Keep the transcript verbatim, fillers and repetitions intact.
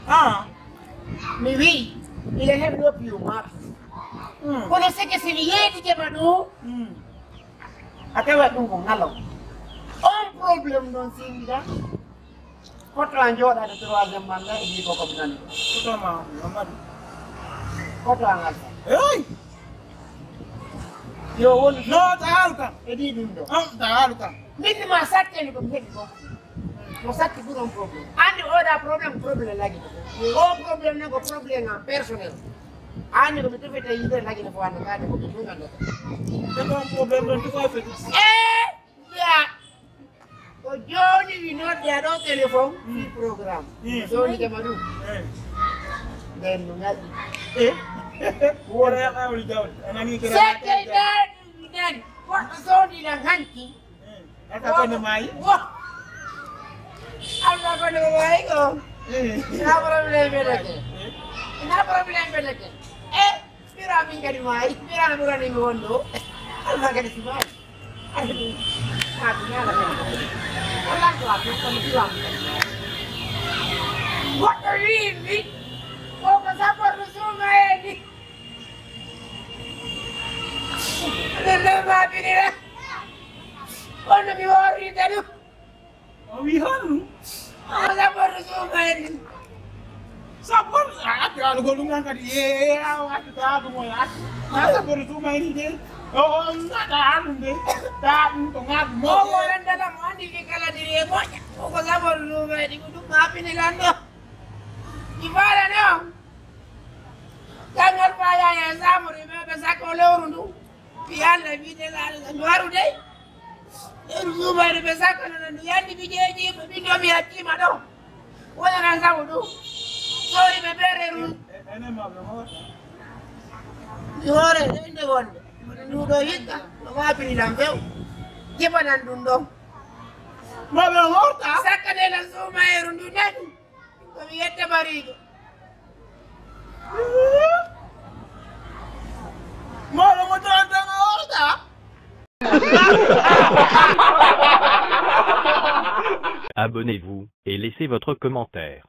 Ah. Mi wi, ile heɓi ɗo piyo maɓɓe. Mm. Kono seke seni yeedi jema ɗo. Mm. A tawa ɗum ko ngalo. On problème ɗon singida. Koto a jooɗaade troisième mandat e jii ko comme nani. Koto ma Amadou. Koto a ngal. Hey. Yo won. No, ta haalu kam. E di ɗum ɗo. Am, ta haalu kam. Min ma satteni ko mi heɓi ko. Mo satti pour un problème. Andi oɗa problème, problème lagi. O problème ne ko problème am personnel. Andi ko mi tufete yide lagi ne ko wanda kade ko mi tunganda. Te ko problème ɗon ko feti. Eh, ya. Ko jooni mi noddi aɗo téléphone fi programme. Mm. Jooni jama ɗum. Eh. Nden no ngalɗi. Eh. Wora ya kawli jawdi. Anani kira. Sette nani. Goɗɗo soodi lan hanki. Alfa konde maayi. Wo. Alfa konde maayi ko. Eh. Ina problème ɓe deke. Ina problème ɓe deke. Eh, ɓira min kadi maayi. Ɓira no ɓurani mi wonde o. Alfa kadi si maayi. Ay, ah, ñaala kadi. Wala ko a ko ko ɓira. Goɗɗo wiimi. Ko ko sapporto suuma e ni. Nde nde maɓɓinira. Kono mi worrita ɗum. O wi honɗum? O laɓoto suumayri. Sabbor a addu alugol ɗum nan kadi, e a addu ta ɗum o addu. Na sabbor suumayri de. O o nata ɗum de. Ta ɗum to ngat mo. O woran dala mo andi ki kala diri e moƴƴa. O ko sabbor suumayri ko ɗum maɓɓini lan ɗo. Ki fala non. Kangal faya e samuri ɓe ɓe sakko lewru ndu. Ɓi Allah wiide laaɗo ndu waru dey. Lewru suumayru ɓe sakko nana ndu yandi ɓi jeeji ɓe ɓindo mi accima ɗo. Wona nan sabu ɗum. Sori ɓe bereru. Mi hoore de inde wonde. Ndu ɗo hikka no waabini lan few. Jibanan ɗum ɗon. Maɓe horta. Sakkane lan suumayru ndu nani. Ko mi yetta bariiɗo. Mawɗo mo tawantama orta. Abonnez-vous et laissez votre commentaire.